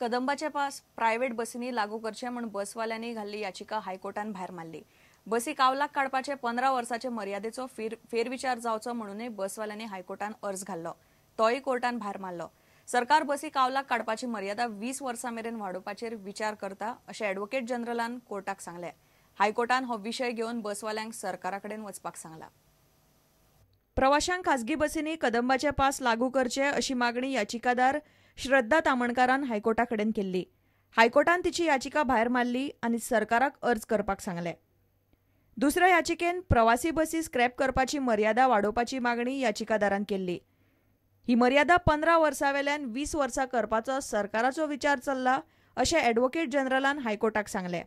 कदंबाचे pass private बसींनी लागू करचे म्हूण बसवाल्यांनी घाल्ली याचिका हायकोर्टान भायर मारली. बसी कावलाक काडपाचे 15 वर्साचे मर्यादेचो फेरविचार जावचो म्हणूनय बसवाल्यांनी हायकोर्टान अर्ज घाल्लो, तोय कोर्टान भायर मारलो. सरकार बसी कावलाक काडपाची मर्यादा 20 वर्सां मेरेन वाडोवपाचेर विचार करता अशें ॲडव्होकेट जनरलान कोर्टाक सांगलें. हायकोर्टान हो विशय घेवन बसवाल्यांक सरकारा कडेन वचपाक सांगला. प्रवाशांक खाजगी बसींनी कदंबाचे पास लागू करचे अशी मागणी याचिकादार श्रद्धा तामणकारान हायकोर्टा कडेन केल्ली. हायकोर्टान तिची याचिका भायर मारली आनी सरकाराक अर्ज करपाक सांगलें. दुसऱ्या याचिकेन प्रवासी बसी स्क्रॅप करपाची मर्यादा वाडोवपाची मागणी याचिकादारान केल्ली. ही मर्यादा 15 वर्सां वेल्यान 20 वर्सां करपाचो सरकाराचो विचार चल्ला अशें ॲडव्होकेट जनरलान हायकोर्टाक सांगलें.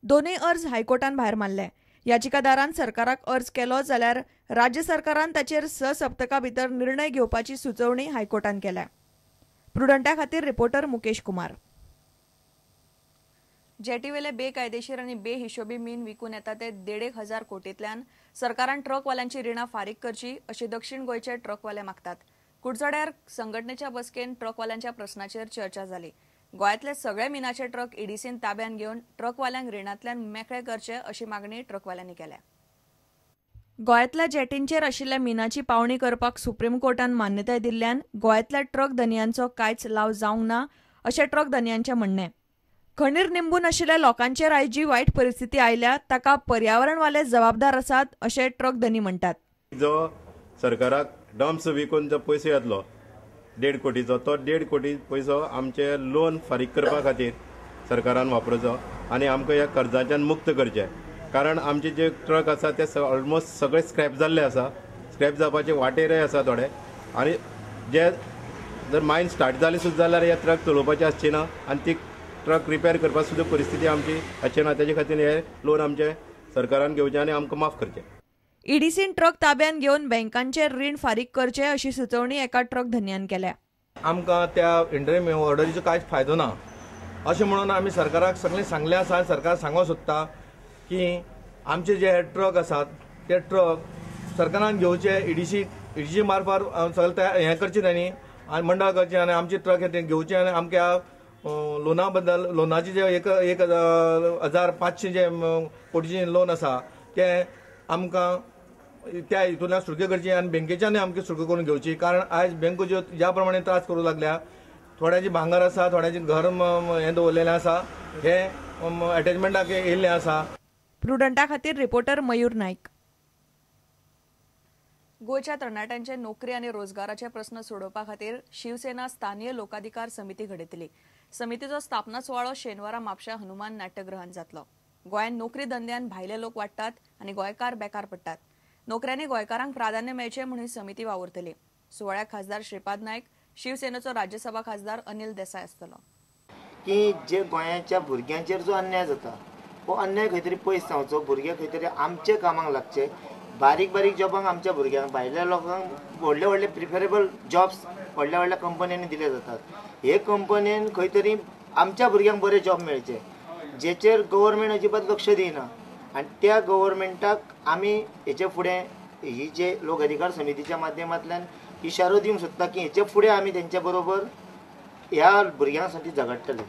दोनूय अर्ज हायकोर्टान भायर मारले. याचिकादारान सरकाराक अर्ज केलो जाल्यार राज्य सरकारान ताचेर 6 सप्तकां भितर निर्णय घेवपाची सुचोवणी हायकोर्टान केल्या. प्रुडंटा खातीर रिपोर्टर मुकेश कुमार. जेटीवेले बेकायदेशीर आनी बेहिशोबी मीन विकून येता ते 1,500 कोटींतल्यान सरकारान ट्रकवाल्यांची रिणां फारीक करची अशी दक्षिण गोंयचे ट्रकवाले मागतात. कुडचड्यार संघटनेच्या बसकेन ट्रकवाल्यांच्या प्रस्नाचेर चर्चा जाली. गोंयांतले सगळे मिनाचे ट्रक ईडीसीन ताब्यात घेवन ट्रकवाल्यांक रिणांतल्यान मेकळे करचे अशी मागणी ट्रकवाल्यांनी केल्या. गोंयांतल्या जेटींचेर आशिल्ल्या मिनाची पावणी करपाक सुप्रीम कोर्टान मान्यताय दिल्ल्यान गोंयांतल्या ट्रक धनयांचो कांयच लाव जावंक ना अशें ट्रक धनयांचें म्हणणें. खणीर निंबून आशिल्ल्या लोकांचेर आयज जी वायट परिस्थिती आयल्या ताका पर्यावरणवाले जबाबदार आसात अशें ट्रक धनी म्हणटात. जो सरकाराक डम्प्स विकून जो पयसो येतलो 1.5 कोटीचो, तो 1.5 कोटी पयसो आमचे लोन फारीक करपा खातीर सरकारान वापरचो आनी आमकां ह्या कर्जाच्यान मुक्त करचें. कारण आमचे जे ट्रक आसा ते ऑलमोस्ट सगळे स्क्रॅप जाल्ले आसा, स्क्रॅप जावपाचे वाटेरय आसा थोडे, आनी जे जर मायन स्टार्ट जाली सुद्दां जाल्यार हे ट्रक चलोवपाचे आसचे ना आनी ती ट्रक रिपेर करपाक सुद्दां परिस्थिती आमची आसची ना. तेजे खातीर हे लोन आमचे सरकारान घेवचें आनी आमकां माफ करचें. ईडीसीन ट्रक ताब्यात घेवन बँकांचे रीण फारीक करचे अशी सुचोवणी एका ट्रक धनयान केल्या. आमकां त्या इंटरीम ऑर्डरीचो कांयच फायदो ना अशें म्हणून आमी सरकाराक सगळें सांगलें आसा. सरकार सांगूंक सोदता की आमचे जे ट्रक आसात ते ट्रक सरकारान घेवचे, ईडीसी मार्फत सगळें हें करचें तांणी आनी मंडळ करचें आनी आमचे ट्रक हे घेवचे आनी आमकां लोना बद्दल लोनाचे जे 1,500 जे कोटीचे लोन आसा ते आमकां त्या हितूंतल्यान सुटके करची आनी बँकेच्यानूय आमकां सुटके करून घेवची. कारण आयज बँको ज्यो ज्या प्रमाणे त्रास करूंक लागल्या, थोड्यांची भांगर आसा, थोड्यांचें घर हें दवरलेलें आसा, हे एटेचमेंटाक येयल्लें आसा. प्रुडंटा खातीर रिपोर्टर मयूर नाईक. गोंयच्या तरणाट्यांचे नोकरी आनी रोजगाराचे प्रस्न सोडोवपा खातीर शिवसेना स्थानीय लोकाधिकार समिती घडयतली. समितीचो स्थापना सुवाळो शेनवारा म्हापशा हनुमान नाट्यगृहांत जातलो. गोंयांत नोकरी धंद्यान भायले लोक वाडटात आनी गोंयकार बेकार पडटात. नोकऱ्यांनी गोंयकारांक प्राधान्य मेळचें म्हूण ही समिती वावुरतली. सुवाळ्याक खासदार श्रीपाद नायक, शिवसेनेचो राज्यसभा खासदार अनिल देसाय आसतलो. की जे गोंयाच्या भुरग्यांचेर जो अन्याय जाता हो अन्याय खंय तरी पयस जावचो, भुरगे खंय तरी आमचे कामाक लागचे. बारीक बारीक जॉबांक आमच्या भुरग्यांक, भायल्या लोकांक व्हडले व्हडले प्रिफरेबल जॉब्स व्हडल्या व्हडल्या कंपन्यांनी दिले जातात. हे कंपनीन खंय तरी आमच्या भुरग्यांक बरे जॉब मेळचे, जेचेर गव्हर्मेंट अजिबात लक्ष दिना. आनी त्या गव्हर्मेंटाक आमी हेचे फुडें ही जे लोक अधिकार समितीच्या माध्यमांतल्यान इशारो दिवंक सोदता की हेचे फुडें आमी तेंच्या बरोबर ह्या भुरग्यां साठी झगडटले.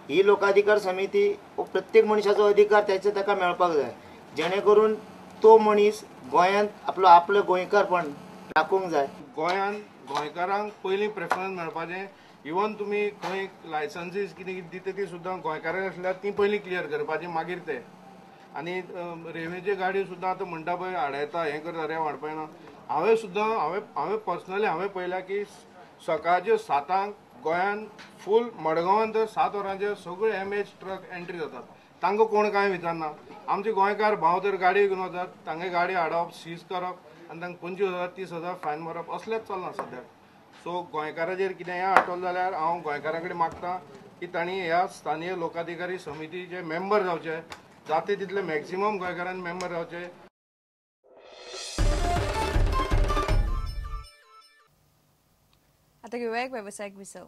ही लोकाधिकार समिती हो प्रत्येक मनशाचो अधिकार त्याचे ताका मेळपाक जाय, जेणे करून तो मनीस गोंयांत आपलो आपलो गोंयकारपण राखूंक जाय. गोंयांत गोंयकारांक पयलीं प्रेफरन्स मेळपाचें. इवन तुमी खंय लायसन्सीस कितें कितें दिता ती सुद्दां गोंयकारांक आसल्यार ती पयलीं क्लियर करपाची, मागीर ते. आनी रेंवेच्यो गाडयो सुद्दां आतां म्हणटा पळय आडायता, हें करता, रेंव हाडपा ना. हांवें सुद्दां हांवें पर्सनली हांवें पळयलां की सकाळच्यो 7 गोंयांत फूल मडगांवान तर 7 वरांचेर सगळे एमएच ट्रक एंट्री जातात. तांकां कोण कांय विचारना. आमचे गोंयकार भाव तर गाडी घेवन वतात, तांगे गाडी हाडप, सीज करप आनी तांकां 25,000 30,000 फायन मारप असलेंच चल्लां सद्याक. सो गोंयकाराचेर कितें हें आठवलें जाल्यार हांव गोंयकारां कडेन मागता की तांणी ह्या स्थानीय लोकाधिकारी समितीचे मेंबर जावचे, जाते तितले मॅक्सिमम गोंयकारांनी मेंबर जावचे. आतां घेवया एक वेवसायीक विसव.